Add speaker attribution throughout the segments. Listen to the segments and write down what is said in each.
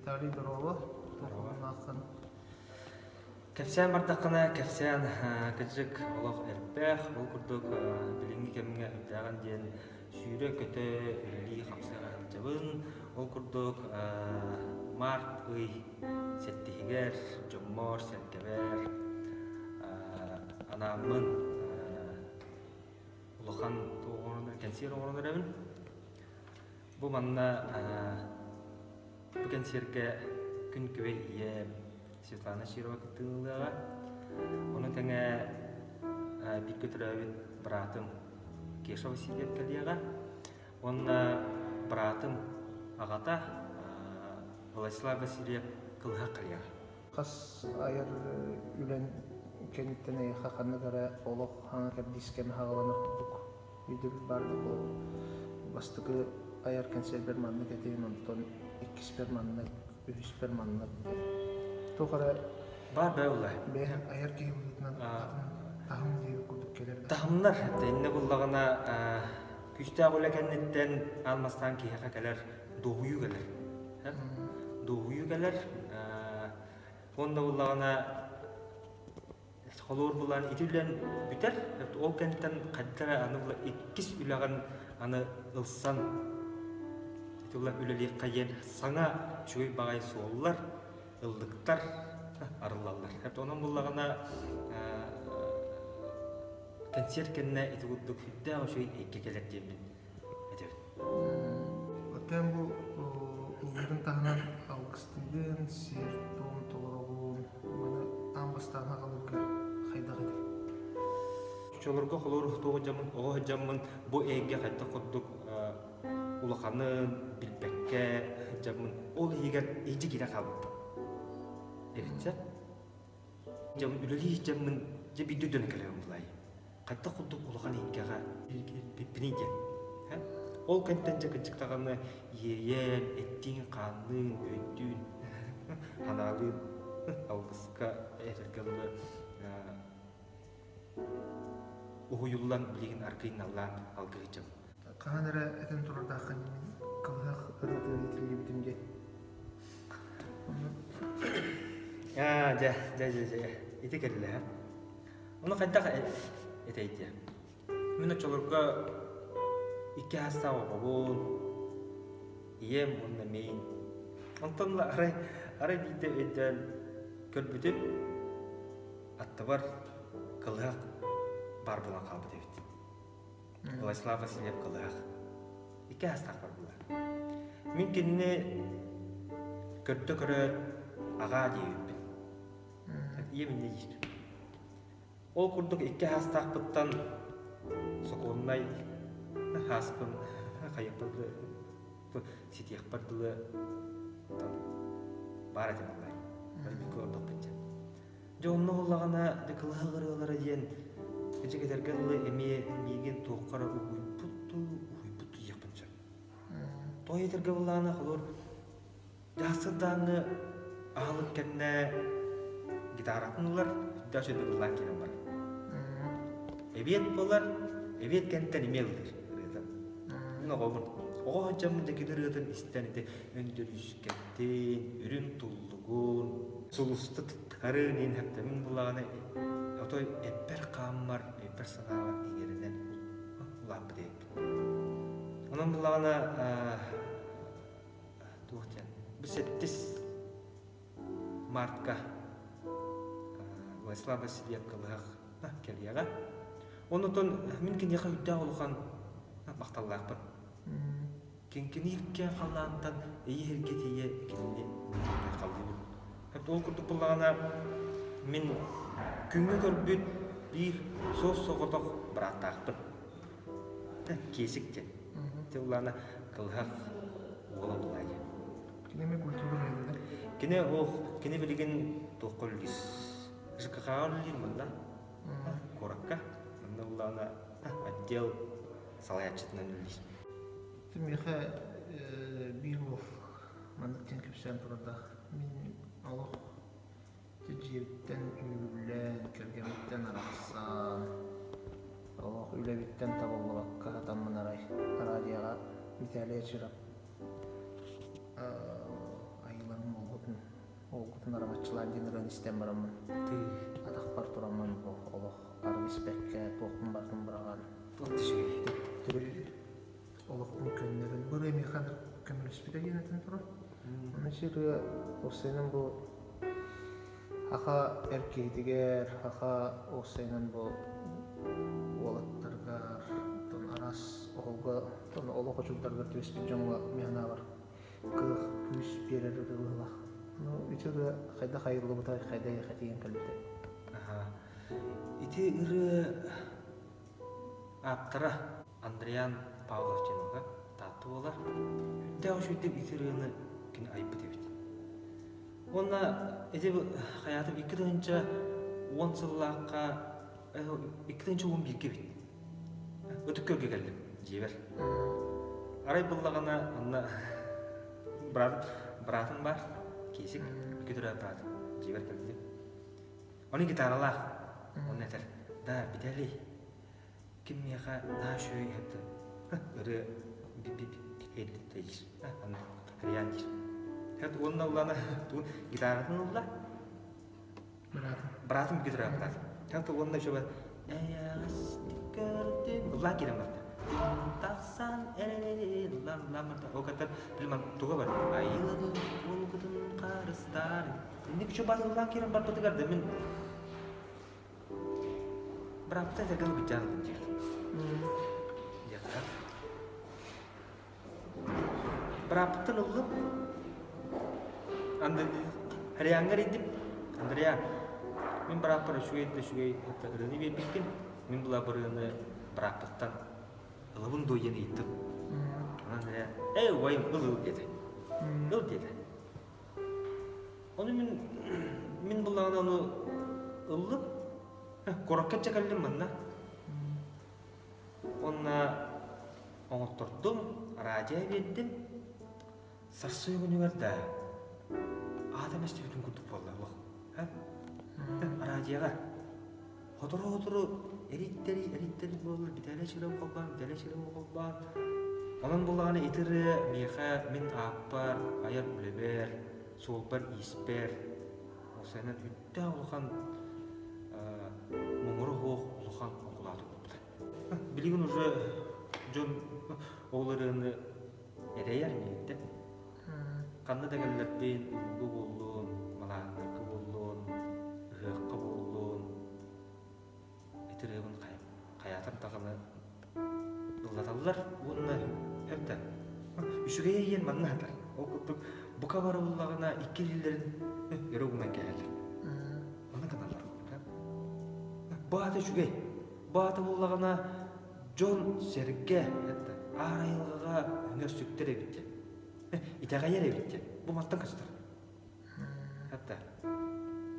Speaker 1: Виталий, дорообо. Туоххуннааххын?
Speaker 2: Кэпсээн бардаххына, кэпсээн кырдьык олох элбэх. Ол курдук билиҥҥи кэмҥэ үрдээҕин диэн сүүрэ-көтө, үлэлии-хамсыы сылдьабын. Ол курдук март ый сэттиһигэр дьоммор-сэргэбэр анааммын улахан кэнсиэр оҥорон эрэбин. Бу манна бу кэнсиэргэ күн күбэй ийэм Светлана Чирова кыттыыны ылыаҕа. Ону тэҥэ бииргэ төрөөбүт быраатым Кеша Васильев кэлиэҕэ. Уонна быраатым аҕата Владислав Васильев кылыһах кэлиэҕэ.
Speaker 1: Хас айар үлэн кэнниттэн эйиэхэ ханнык эрэ олох хаҥа кэрдиис кэмэ хаҕаланар курдук өйдөбүл баар да буолар. Бастакы айар кэнсиэрбэр маннык этим, онтон иккиспэр маннык, үһүспэр маннык диэн. Туох эрэ
Speaker 2: Баар бээ буолла.
Speaker 1: бэйэм айар киһи быһыытынан атын таһым диэбит курдук кэлэр да.
Speaker 2: Таһымнар иннэ буллаҕына күүстээх үлэ кэнниттэн аан бастаан киһиэхэ кэлэр дуоһуйуу кэлэр. Дуоһуйуу кэлэр. Уонна буллаҕына холуур булан ити үлэн бүтэр. Ол кэнниттэн хайдах эрэ аны иккис үлэҕин аны ылсан ити үлэлиэххэ диэн саҥа үчүгэй баҕайы суоллар, ыллыктар арыллаллар. Онон буллаҕына кэнсиэр кэннэ ити курдук сүрдээх үчүгэй эйгэ кэлэр диэммин этэбин.
Speaker 1: Оттон бу ыллыырын таһынан алгыстыыгын, сиэр-туом толороҕун, маны аан бастаан аҕаларгар хайдах этэй?
Speaker 2: Оччолорго холуур туох дьаммын, оҕо дьаммын бу эйгэ хайдах курдук улаханын билбэккэ дьаммын ол иһигэр илдьи киирэ хаалбыппын. Эбитсэ. Дьэ үлэлии дьаммын дьэ биирдэ өйдөнөн кэлэбин булай. Хайдах курдук улахан эйгэҕэ киирбиппиний диэн. Ол кэнтэн дьэ кырдьык даҕаны иэйэн, эттиин-хаанныын, өйдүүн, ханаалыын алгыска этэргэ дылы уһуйуллан билигин аргыый-наллаан алгыһычым.
Speaker 1: Хаһан эрэ этэн турардааххын мин кылыһах ырыатын иитиллибитим диэн.
Speaker 2: Аа, дьэ, дьэ, дьэ, дьэ, ити кэллэ. Ону хайдах этэй диэ. Мин оччолорго икки аастаах оҕобун, ийэм уонна мин. Онтон арай, арай биирдэ өйдөөн көрбүтүм, аттыбар кылыһах баар буолан хаалбыт эбит. Владислав Васильев кылыһах. Икки аастаах бар буолар. Мин кинини көрдө көрөөт аҕаа диэбиппин. Ийэм инньэ диир. Ол курдук икки аастаахпыттан сокуоннай ааспын хайыахпар дылы ситиэхпэр дылы баар этим аллай. Бииргэ олордохпут дьэ. Дьэ онно буоллаҕына дьэ кылыһах ырыалара диэн эдьик этэргэ дылы эмиэ миигин туохха эрэ угуйбут дуу, уһуйбут дуу диэхпин сөп. Тоҕо этэргэ буоллаҕына холобур Дьаһсырдааҥҥы аһылык кэннэ гитаратын ылар, сүрдээх үчүгэйдик ыллаан киирэн барар. Эбиэт буолар, эбиэт кэнниттэн эмиэ ыллыыр ырыатын. Мин оҕобун. Оҕо сылдьаммын дьэ кини ырыатын истэн ити өндөрүүскэттин, үрүҥ туллугун, сулуста тыттарын иин хэптэмин булаҕына отой эппэр-хааммар, өйбөр-санаабар иҥэринэн улааппыт эбиппин. Онон буллаҕына туох диэн бу сэттис мартка Владислав Васильев кылыһах кэлиэҕэ. Онутун мин киниэхэ үрдээх улахан махталлаахпын. Киҥкиниир киэҥ халлаантан эйиһиргэ тиийэ кинини халлыыбын. Ол курдук буоллаҕына мин күҥҥэ көрбүт биир суос-соҕотох бырааттаахпын. Киэсик диэн. Тыллаана кылыһах уола булаайа.
Speaker 1: Кини эмиэ культура үлэһитэ.
Speaker 2: Кини ох, кини билигин туохха үлэлиир? ЖКХ-ҕа үлэлиир манна, куоракка. Манна буллаҕына отдел салайааччытынан үлэлиир.
Speaker 1: Миэхэ биир уол маннык диэн кэпсээн турардаах. Мин олох Дьиэбиттэн үүрүллэн, кэргэммиттэн арахсан, олох үлэбиттэн табыллыбакка сатаммын арай араадьыйаҕа Виталий Очиров айыларын булан. Арчылаан диэн ырыаны истэн бараммын атахпар тураммын бу олох арыгы испэккэ туохпун барытын быраҕан төттөрү олохпун көннөрөн бу ырыа миэхэ көмөлөспүтэ диэн этэн турар. Аны ити ырыа уопсайынан бу Саха эр киһитигэр, саха уопсайынан бу уолаттарыгар, оттон араас оһолго, оттон олох очурдарыгар түбэспит дьоҥҥо мин санаабар кыах, күүс биэрэр ырыа быһыылаах. Ну, ити ырыа хайдах айыллыбытай, хайдах эйиэхэ тиийэн кэлбитэй?
Speaker 2: Аха. Ити ырыа ааптара Андриан Павлов диэн уга Таатта уола. Үрдээх үчүгэйдик ити ырыаны кини айбыт эбит. Уонна ити хайаатым 2010 сыллаахха 2011-гэ эбит. Ытык Күөлгэ кэллим дьиэбэр. Арай буллаҕына онно братым, братым бар, Кисик, икки төрөөбүт братым дьиэбэр кэллим. Ону гитаралаах, онно этэр, да, Виталий, ким миэхэ наһаа үчүгэй иһэттэн ырыа диир Ариан диир. Хэт уонна ыллана тугун гитаратын ылла.
Speaker 1: Братым.
Speaker 2: Братым гитара братым. Хэт уонна еще эйэҕэстик көрдүм ыллаан киирэн барда. Тахсан эрэллан ыллаан барда. Ол каттар билман туга бар. Айылыбын уолгутун харыстаар. Инник еще бас ыллаан киирэн барбытыгар да мин Быраапта этэргэ быдьаан ылын диир. Диэхтэр. Бырааппыттан ыллым. Андриаҥҥа эрийдим. Андриан, мин бырааппар үчүгэй да үчүгэй ырыаны биэрбиккин. Мин була ырыаны бырааппыттан ылабын дуо диэн ыйыттым. Онон Андриан, эй убайым ыл ыл диэтэ. Ыл диэтэ. Ону мин мин буллаҕына ону ыллым. Куоракка чэ кэллим манна. Уонна оҥоттордум, радио биэрдим. Сарсын күнүгэр да аатым эстибитин курдук буолла олох. Радиоҕа Сотору-сотору эриттэри эриттэри буоллар Виталий Чиров холбоон, Виталий Чиров холбоон. Онон буллаҕына ити ырыа миэхэ мин ааппар, айар үлэбэр, суолбар-ииспэр осенан үрдээх улахан муҥура суох улахан укулааты буолбута. Билигин уже дьон ол ырыаны эрэйэр миигиттэн. Ханна да кэллэрбин, уруйга буоллун, малааһыннарга буоллун, ыһыахха буоллун, ити ырыабын хайаатар даҕаны ыллаталлар уонна эрдэ үчүгэйэ диэн манна сытар. Ол курдук бука бары буллаҕына икки илиилэрин өрө угунан кэһэллэр. Онно гыналлар. Бу аата үчүгэй. Бу аата буллаҕына дьон-сэргэ аар айылҕаҕа үҥэр-сүктэр эбит диэн. Итэҕэйэр эбит диэн. Бу мантан көстөр. Хатта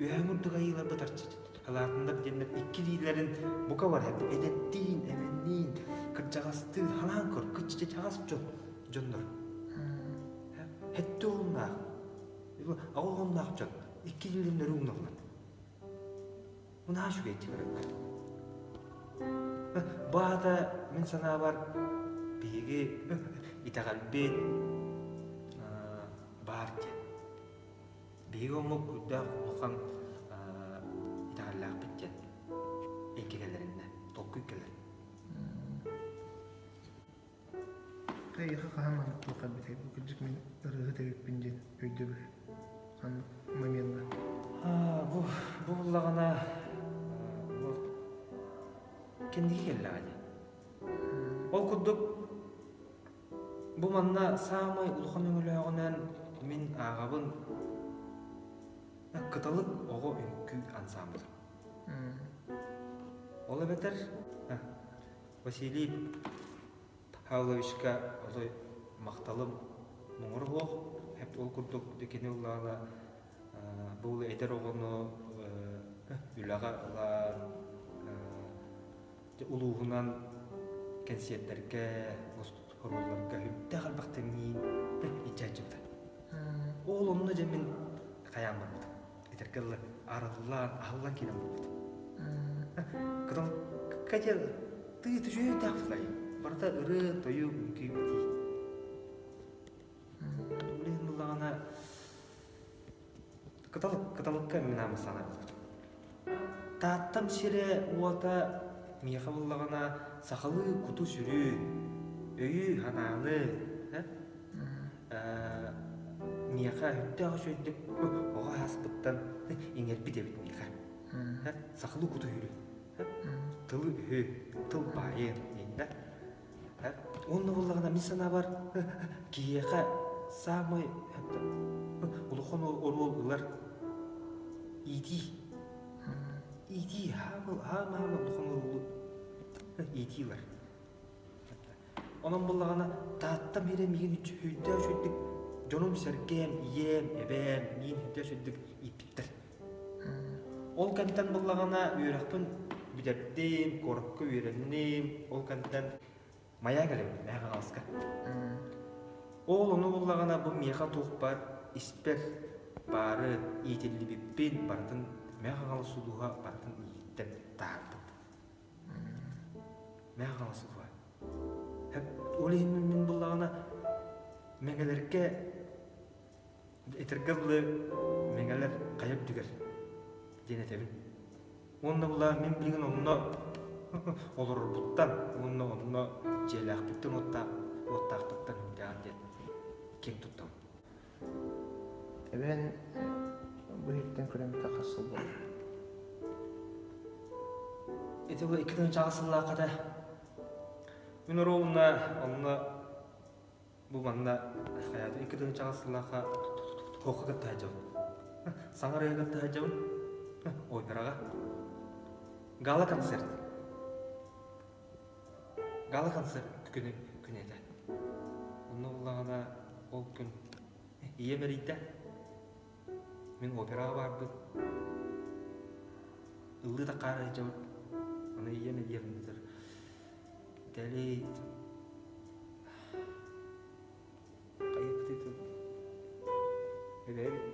Speaker 2: үөһэҥ үрдүк айыыларбыт арчылаатыннар диэннэр икки илиилэрин бука бар эдэттиин, эмэнниин, кырдьаҕастыын ханаан көр, кыччачаҕас дьон, дьоннор. Хэттэ уһуннаах, аҕа уһуннаах дьон икки илиилэрин өрө угуналлар. Наһаа үчүгэй көрөккө. Бу аата мин санаабар биһиги итэҕэлбит баар диэн. Биһиги омук үрдээх улахан итэҕэллээхпит диэн эйгэ кэлэриннэ, толкуй кэлэр.
Speaker 1: Эйиэхэ хаһан маннык туох кэлбитэй? Бу кырдьык мин ырыаһыт эбиппин диэн өйдөбүл ханнык момеҥҥа?
Speaker 2: Бу бу буллаҕына бу кэнники кэллэҕэ дии. Ол курдук бу манна саамай улахан өҥөлөөҕүнэн мин ааҕабын Кыталык оҕо үҥкүү ансаамбыла. Ол эбэтэр Василий Павловичка отой махталым муҥур суох. Ол курдук кини ыллаҕына бу эдэр оҕону үлэҕэ ылан улууһунан кэнсиэрдэргэ, гостуруолларга сүрдээх элбэх тэҥниин илдьээччибитэ. Ол онно дьэ мин хайаан барбытым. Этэргэ дылы арыллан, аһыллан киирэн барбытым. Кыталыкка диэн тыы түчүөйдээх флай. Барыта ырыа, тойук, үҥкүү битии. Ол иһин буллаҕына. Кыталык, кыталыкка мин аамы санаабыт. Тааттам сирэ уота миэхэ буллаҕына сахалыы куту-сүрү, өйү-санааны миэхэ сүрдээх үчүгэйдик оҕо ааспыттан иҥэрбит эбит миэхэ. Сахалыы куту-сүрү, тылы-өһү, тыл баайын диэн да. Уонна буоллаҕына мин санаабар киһиэхэ саамай улахан оруол ылар иитии. Иитии хаамыл хаамаама улахан оруолу иитии ылар. Онон буоллаҕына Тааттам сирэ миигин сүрдээх үчүгэйдик дьонум-сэргэм, ийэм, эбээм миигин сүрдээх үчүгэйдик ииппиттэр. Ол кэнтэн буллаҕына үөрэхпин бүтэрдим, куоракка үөрэнним, ол кэнтэн Майа кэлэбин, Мэхэ Хаҥаласка. Ол ону буллаҕына бу миэхэ туохпар испэр баары иитиллибиппин барытын Мэхэ Хаҥалас улууһа барытын ииттэн таһаарбыт. Мэхэ Хаҥалас улууһа. Ол иһин мин буллаҕына Мэҥэлэргэ Этэргэ дылы, мэҥэлэр хайа үрдүгэр диэн этэбин. Уонна була мин билигин онно олорорбуттан уонна онно дьиэлээхпиттэн уоттаах уоттаахпыттан үрдээҕин диэн киэҥ туттабын.
Speaker 1: Эбэн бу иһиттэн күрэммитэ хас сыл буолла?
Speaker 2: Ити бу 2008 сыллаахха этэ. Мин оруолуна онно Бу манна хайаата 2000 сыллаахха туохха кытта сылдьабын? Саҥа ырыа кытта сылдьабын? Операҕа. Гала-концерт. Гала-концерт күнү күнэ этэ. Онно буллаҕына ол күн ийэм эрийдэ. Мин операҕа баарбын. Ыллыы да хаара сылдьабын. Аны ийэм эрийэр Дэлэй хайыппытый эбээбит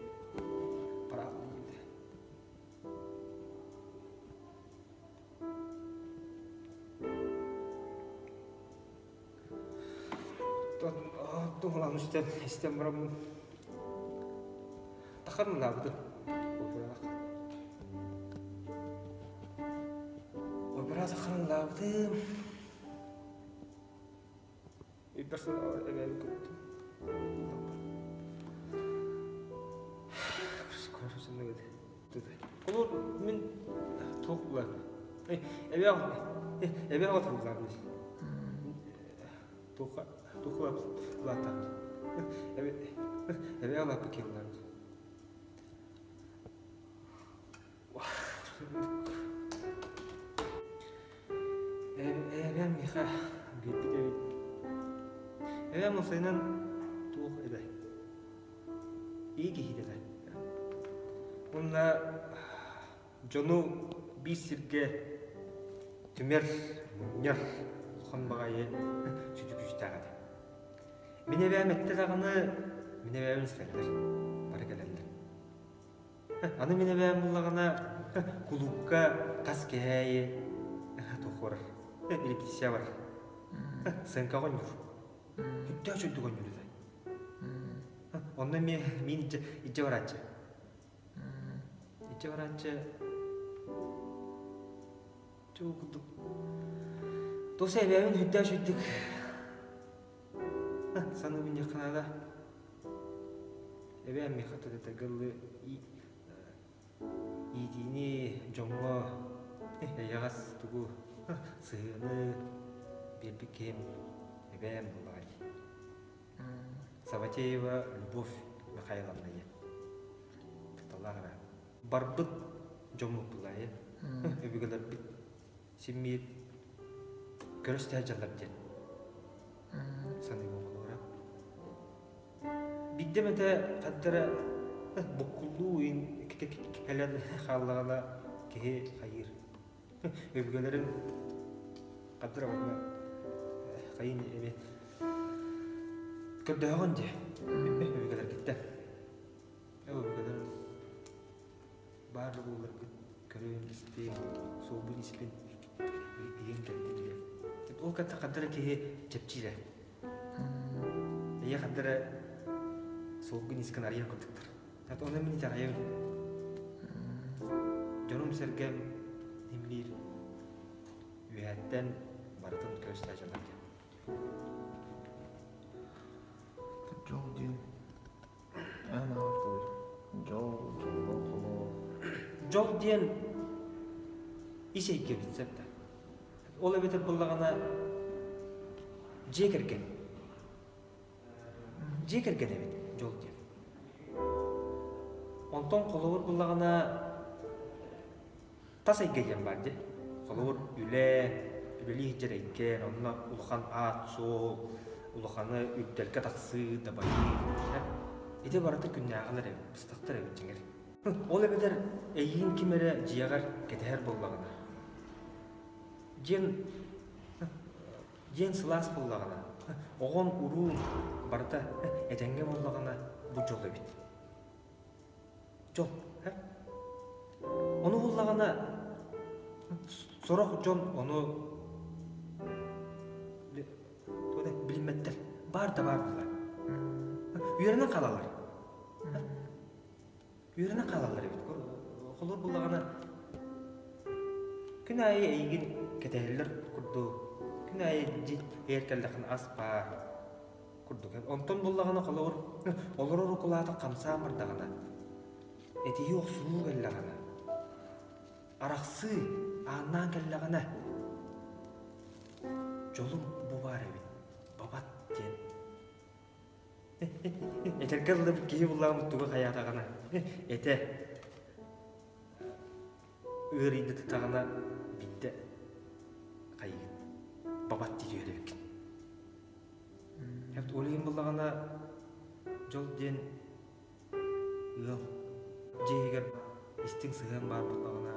Speaker 2: параадын диэбитэ. Туһулаан истэн истэн бараммын тахарылаабытым. Опера сахарылаабытым. Өйбөр эбээбин көрбүтүм. Олор мин туох булар. Эбээ эбээ отуруллаабын. Туха туха улаатан. Эбээ эбээ улааппы киһилэр. Эбээм миэхэ биэрбит эбит. Эбээм уопсайынан туох эбэ? Ии киһитэ этэ. Уонна дьону биир сиргэ түмэр, мунньар улахан баҕайы сүдү күүстээх этэ. Мин эбээм эттэ даҕаны, мин эбээбин истэллэр, бары кэлэллэр. Аны мин эбээм буллаҕына кулуупка хас киһи туох барар, репетиция барар. Сыаҥкаҕа оонньуур. Сүрдээх үчүгэйдик оонньуур этэ. Онно эмиэ мин илдьэ барааччы. Илдьэ барааччы чугу курдук. Туос эбээбин сүрдээх үчүгэйдик саныыбын диэххэ наада. Эбээм миэхэ тылы иитиини дьоҥҥо эйэҕэс тугу сыһыаны биэрбит киһим эбээм буоллаҕа дии. Саватеева Любовь Михайловна диэн. Тапталлаах эбээм. Барбыт дьоммут буоллаҕа өбүгэлэрбит син биир көрүстэ сылдьаллар диэн саныыбын холобура. Биирдэ эмэтэ ханна эрэ буккуллуу иһин кэлэн хааллаҕына киһи хайыыр. Өбүгэлэрин ханна эрэ уонна хайын эбит көрдөһөҕүн дии өбүгэлэргиттэн. Өбүгэлэр баар да буолларгыт көрүөн истиэм, суолбун испин ыйан кэллим диэн. Ол кытта ханна эрэ киһи чэпчиирэ. Эйэ ханна эрэ суолгун искин арыйар курдуктар. Ону мин итэҕэйэбин. Дьонум-сэргэм имниир үөһэттэн барытын көс сылдьаллар диэн.
Speaker 1: Дьол диэн аан аҕар Дьол, дьоллоох олох.
Speaker 2: Дьол диэн ис эйгэбит сөп да. Ол эбэтэр буоллаҕына дьиэ кэргэн. Дьиэ кэргэн эбит дьол диэн. Онтон холобур буллаҕына тас эйгэ диэн баар дии. Холобур үлэ, үлэлии сылдьар эйгэ, онно улахан аат-суол, улаханы үрдэлгэ тахсыы, дабайыы. Ити барыта күннээҕилэр эбит, быстахтар эбит дьиҥэр. Ол эбэтэр эйиин ким эрэ дьиэҕэр кэтэһэр буоллаҕына, диэн Диэн сылаас буоллаҕына, оҕом уруун барыта этэҥҥэ буоллаҕына бу дьол эбит. Дьол, э? Ону буллаҕына сорох дьон ону билиммэттэр. Баар да баар буолар. Үөрэнэн хаалаллар. Үөрэнэн хаалаллар эбит. Холуур буллаҕына күн аайы эйигин кэтэһэллэр курдук. Күн аайы эр кэллэххинэ ас баар курдук. Онтон буллаҕына холобур олорор укулаата хамсаан бардаҕына, этиһии охсуһуу кэллэҕинэ, арахсыы ааннаан кэллэҕинэ, дьолум бу баар эбит, бабат диэн Этэргэ дылы киһи буллаҕым тугу хайаатаҕына этэ ыарыйдатаҕына биирдэ хайыгын бабат дии түһэр эбиккин. Ол иһин буллаҕына дьол диэн ыал дьиэ иһигэр истиҥ сыһыан баар буоллаҕына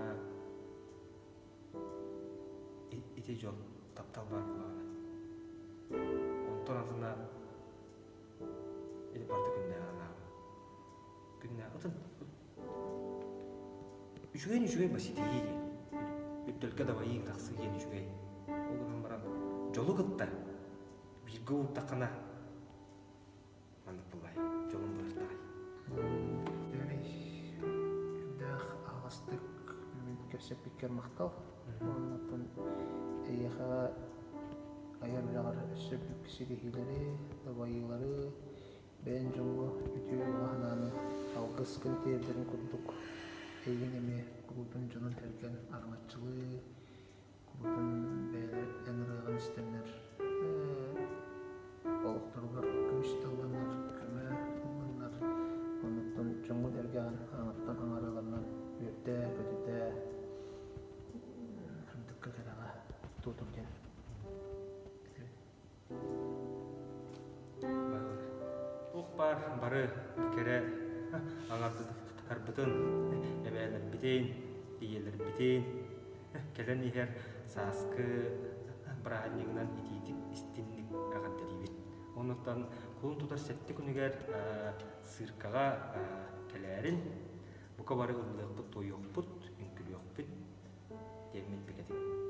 Speaker 2: ити дьол таптал баар буоллаҕына. Онтон атына ити барыта күннээҕи анаабын. Күннээҕи атын үчүгэйин үчүгэй ба ситиһии диэн. Үрдэлгэ дабайыы тахсыы диэн үчүгэй. Ол гынан баран дьолу кытта бииргэ уурдаххына Маннык буллай, дьолум бырастаҕай.
Speaker 1: Сүрдээх аһаҕастык бүгүн кэпсэппиккэр махтал. Оннуттан эйиэхэ айар үлэҕэр өссө үрдүк ситиһиилэри, дабайыылары, бэйэҥ дьоҥҥо үтүө баҕа санааны алгыскын тиэрдэрин курдук эйигин эмиэ куруутун дьонун-сэргэн араҥаччылыы, Куруутун бэйэлэрин ырыаҕын истэннэр олохторугар күүс тылланар, көмө ылланнар, оннуттан дьоҥҥун эргэҕин аҥаттан аҥарыыларынан үөрдэ, көтүтэ, сырдыкка кэрэҕэ туотур диэн этэбин.
Speaker 2: Туох баар бары кэрэ аҥардытарбытын, эбээлэрбитин, ийэлэрбитин кэлэн иһэр сааскы бырааһынньыгынан итиитик истинник эҕэрдэлиибит. Онуттан кулун тутар сэттэ күнүгэр циркаҕа кэлээрин, бука бары ыллыахпыт, туойуохпут, үҥкүлүөхпүт диэммит бигэтик.